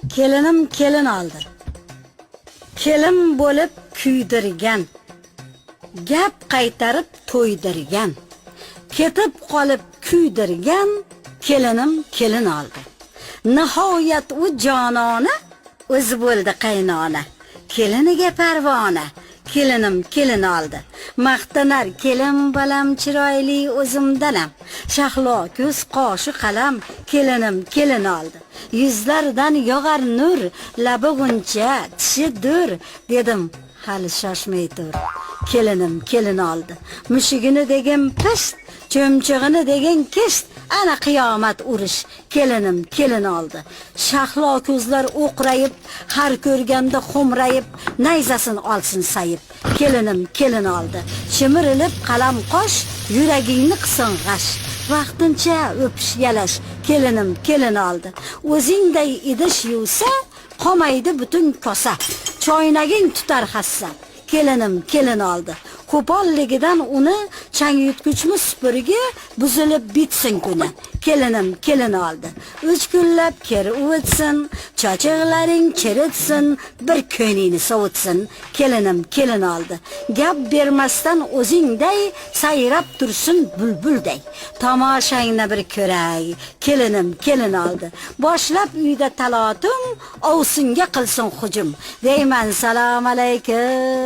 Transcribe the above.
Kelinim kelin oldi. Kelin bo'lib kuydirgan. Gap qaytarib to'ydirgan. Ketib qolib kuydirgan kelinim kelin oldi. Nihoyat u jonona o'zi bo'ldi qaynona. Keliniga parvona. Kelinim kelin oldi. Maqtanar kelin bolam chiroyli o'zimdanam. Shahlo ko'z qoshi qalam kelinim kelin oldi. Yuzlaridan yog'ar nur, labi g'uncha, tishi dur dedim. Hali shoshmay tur. Kelinim kelin oldi. Mushugini degin pisht, cho'mchig'ini degin kisht. Ana qiyomat urush. Kelinim kelin oldi. Shahlo ko'zlar o'qrayib, har ko'rganda xo'mrayib, nayzasin olsin sayib. Kelinim kelin oldi. Chimirilib qalam qosh, yuragingni qilsin g'ash. Vaqtincha o'pish yalash. Kelinim kelin oldi. O'zingday idish yuvsa, qolmaydi butun kosa. Choynaging tutar hassa. Kelinim kelin oldi. Qo'polligidan uni chang yutguchmi supurgi buzilib bitsin kuni. Kelinim kelin oldi. 3 kunlab kir uvitsin, chochiqlaring chiritsin, bir ko'nglingni sovutsin. Kelinim kelin oldi. Gap bermasdan o'zingday sayrab tursin bulbulday. Tomoshangni bir ko'ray. Kelinim kelin oldi. Boshlab uyda talotum, ovsinga qilsin hujum. Deyman salom alaykum.